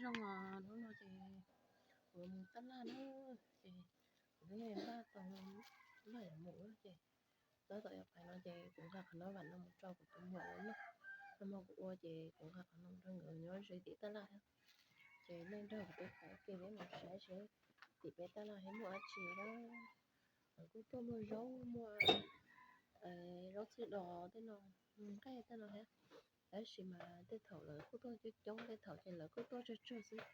Rau, a, nau no ces kuv mus taj laj na, ces kuv twb nqa tau lawm mus na ces, tab tom yuav pais no ces kuv nqa qhov no vam no mus rau kuv tus muam lawm na. Nag hmo kuv ua ces kuv nqa qhov no rau nkawd nyob ze tim taj laj thiab. Ces nej nrog kuv pais ua ke peb mus saib seb tim peb taj laj thiab muaj dab tsi na. Lawv kuj tuaj muag zaub, muag zaub txwj dos tej no, nqaij tej no thiab. Tab sis mas tej thaum lawv kuj tuaj coob coob, tej thaum ces lawv kuj tuaj tsawg tsawg xwb thiab.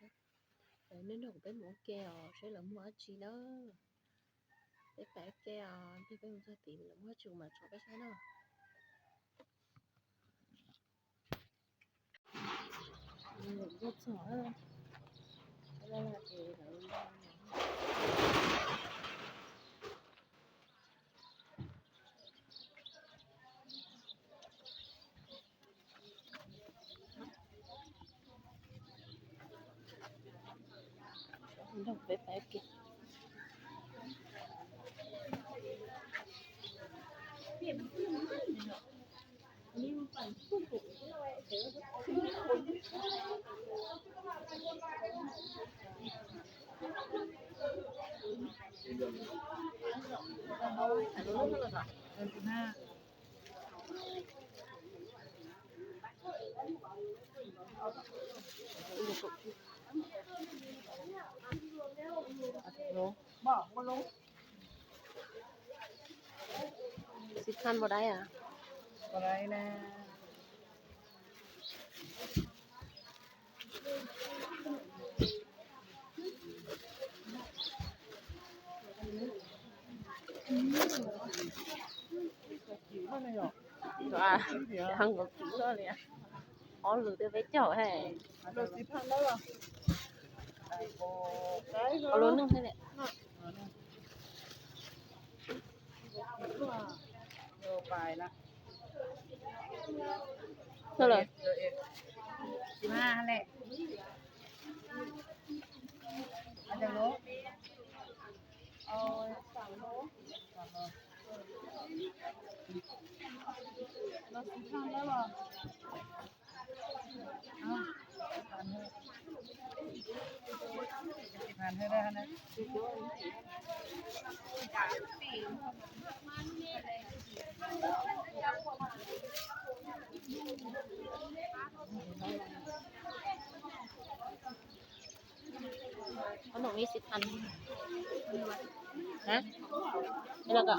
Nej nrog kuv pais mus ua ke os seb lawv muaj dab tsi na. Peb pais ua ke os, peb mus txog tid lawv muaj dab tsi kuv mam tso peb saib na.ສິບພັນບໍ່ໄດ້ຫວາ? ບໍ່ໄດ້ແລ້ວ. ວ່າທາງກໍກິນເລີຍ ອໍ ຫຼືແຕ່ໄປເຈົ້າໃຫ້ ລົດສິບພັນໄດ້ບໍ່? ເອົາໂລໜຶ່ງໃຫ້ແຫຼະ. ໂລປາຍລະ ເທົ່າໃດ? ສິບຫ້າຫັ້ນແຫຼະ. ເອົາຈັກໂລ? ເອົາສາມໂລ. ສາມໂລ ລົດສິບພັນໄດ້ບໍ່? ເອົາໜູມີສິບພັນ ຮະ ແລ້ວກໍ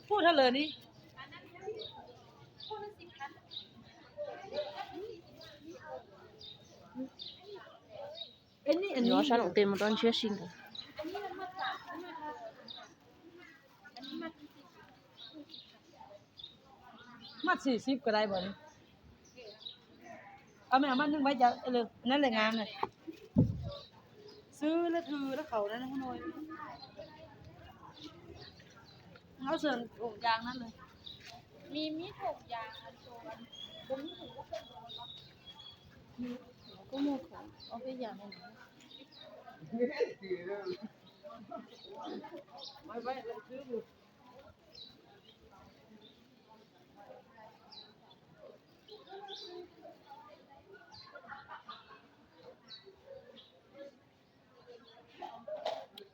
Puh, tha lơ ni. Ê, ni, ê, ni. Nó sẽ lồng tiền một đòn chia sinh cả. ມັດສີ່ສິບກໍໄດ້ບໍ່ນີ້? ເອົາແມ່ ເອົາມັດໜຶ່ງໄວ້ຈ້ະ. ເອີ ນັ້ນແຫຼະງາມນະ. ຊື້ລະຖືລະເຂົານັ້ນ ຫົວໜ່ວຍ. ເອົາເຊິ່ງຖົງຢາງນັ້ນເລີຍ. ມີ ມີຖົງຢາງອັນໂຕ ອັນ ບໍ່ມີຖົງ ກໍໝົດຂອງ ເອົາໄປຢ່າງໜຶ່ງ. ໄວ້ ໄວ້ ຊື້.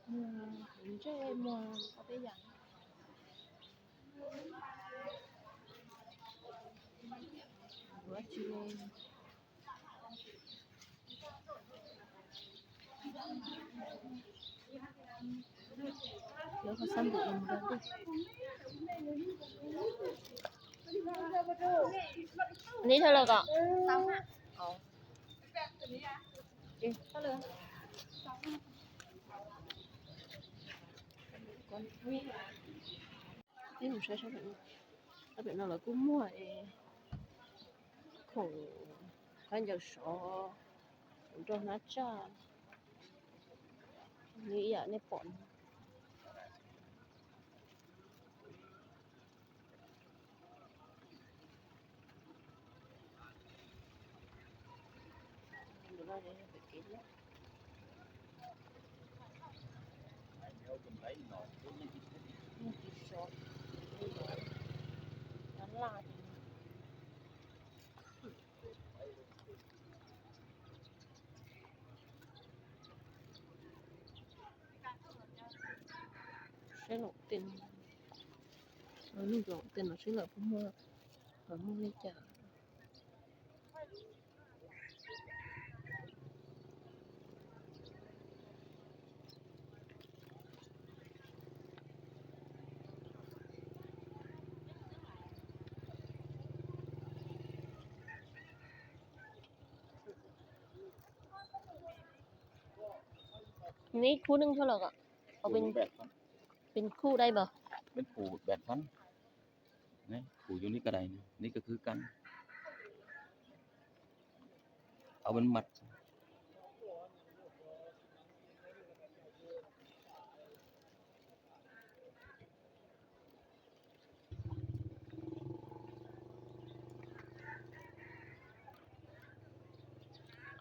ອືມ ເຫັນເຈົ້າເຮັດມ່ວນ ເອົາໄປຢ່າງ ຫົວຈີນ. ເດີ ເຂົາຊ້ຳບໍ່ອີ່ມເດີ. ອັນນີ້ເທົ່າໃດເກາະ? ຊາວຫ້າ. ເອົາ ເອີ ເທົ່າໃດ? ນີ້ ໃຊ້ ໃຊ້ແບບນີ້ ຖ້າແບບນັ້ນລະກໍມົ້ວເອ ຂອງ ທ່ານຢາກຊໍ ຂອງດອກນາຈາ ນີ້ອະ ໃນປ່ອນ. ໃຊ້ຫຼອກເຕັນ ເອີ ນີ້ຫຼອກເຕັນ ເອົາໃຊ້ຫຼອກເຕັນ ເອົາໃຫ້ຈ້າ. ນີ້ຄູ່ໜຶ່ງເທົ່າໃດເກາະ? ເອົາເປັນ ແປດພັນ ເປັນຄູ່ໄດ້ບໍ່? ເປັນຄູ່ແປດພັນ ນີ້ຄູ່ຢູ່ນີ້ກໍໄດ້ ນີ້ກໍຄືກັນ ເອົາເປັນມັດ.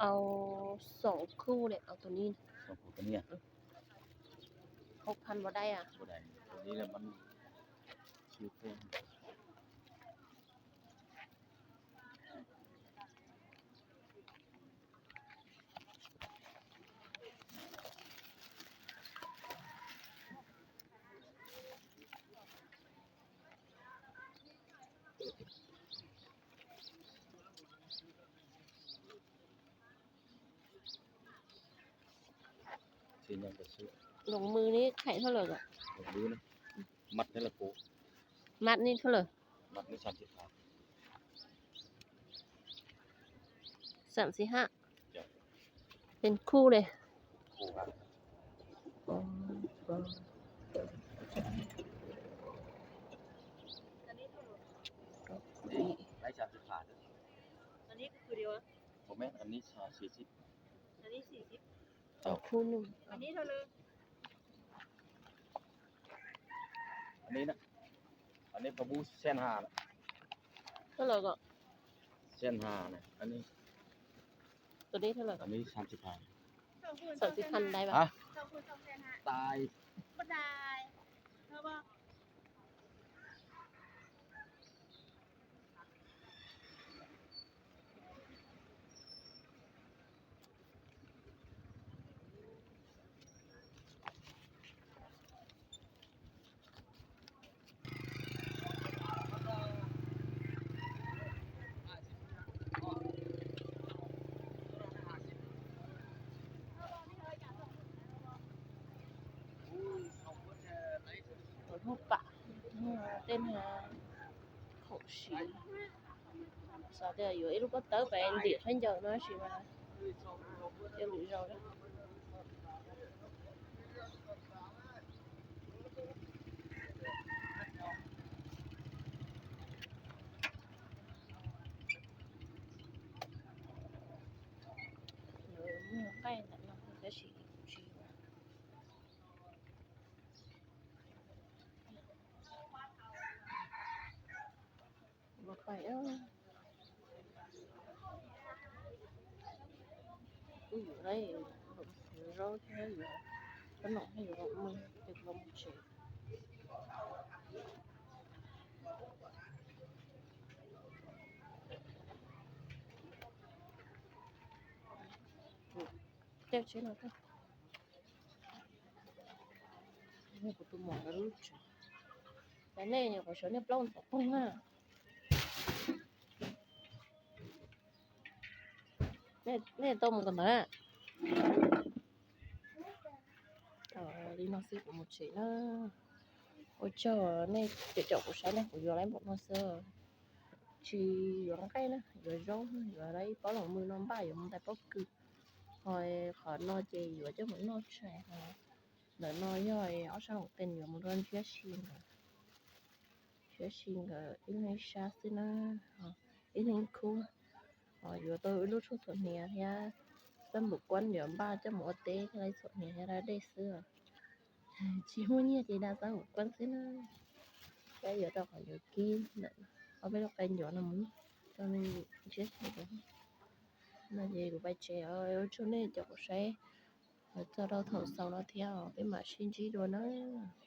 ເອົາສອງຄູ່ເລີຍ ເອົາໂຕນີ້ ສອງຄູ່ໂຕນີ້ ອືມ ຫົກພັນບໍ່ໄດ້ອະ? ບໍ່ໄດ້ ໂຕນີ້ລະມັນຊື່ແພງ. ຊື້ຫຍັງກໍຊື້ ລົງມືນີ້ຂາຍເທົ່າໃດເກາະ? ລົງມືນະ ມັດນີ້ລະໂກ ມັດນີ້ເທົ່າໃດ? ມັດນີ້ສາມສິບຫ້າ ສາມສິບຫ້າ ເປັນຄູ່ເດ້ ຄູ່ກັນ ອໍ ອໍ ອັນນີ້ສາມສິບຫ້າເດີ ອັນນີ້ຄືດຽວ ບໍ່ແມ່ນ ອັນນີ້ສີ່ສິບ ອັນນີ້ສີ່ສິບ ເອົາຄູ່ໜຶ່ງ ອັນນີ້ເທົ່າໃດ? ອັນນີ້ນະ ອັນນີ້ປາບູແສນຫ້ານະ ເທົ່າໃດເກາະ? ແສນຫ້ານະ ອັນນີ້ ໂຕນີ້ເທົ່າໃດ? ອັນນີ້ສາມສິບພັນ ສາມສິບພັນໄດ້ບໍ່? ຮະ? ຕາຍ ບໍ່ໄດ້ ເອົາບໍ່? ເອົາຮູບປະ ເຕັ້ນຫາຂອງຊິ ສາວແຕ່ຢູ່ ເອ ລູກກໍເຕີໄປເດດໃຫ້ເຈົ້ານະຊິວ່າ ເຈົ້າຫຼືເຈົ້ານະ. ເອີ ເມືອໄປແລ້ວເນາະ ມັນກໍຊິ ຊິວ່າ ບໍ່ໄປ ເອີ ຢູ່ໄດ້ ເຮົາແຄ່ຢູ່ ຂະໜົມໃຫ້ຢູ່ ເມືອງເປັນລົມເສຍ. ເຈົ້າຊິເອົາ Nè, của tụi mỏ nó lút chó. Cái này là của chó nè, plông nó bung à. Nè, nè, tôm còn đó. Ờ, đi nó xếp của một chỉ nữa. Ôi trời, nè, chó, chó của sao nè, của vừa lấy một con sơ. Či yuav nqaij na, yuav zaub, yuav laib pob los mws no npaj yuav mus tais pob kws. Ho qhov no ces yuav coj mus noj tshais ho. Ntawm no yog ob sab loos tees yuav mus rau ntshiab si nkawd, ntshiab si nkawd ib leeg ib sab xwb na, ib leeg khub. Ho yuav tau ib lub tshuaj txhuam hniav thiab xab npum kuab yuav npaj coj mus ua teb thiaj li txhuam hniav thiab da dej xwb. Tsis muaj nyiaj ces da xab npum kuab xwb na. Thiab yuav rau qhov yuav kib ntawm ob peb lub qe ncuav no mus rau ntshiab si. No ces kuv pais tsev, ua tsaug nej cov kuv saib. Txog rau thaum xaus no thiab peb mam sib ntsib dua nawb.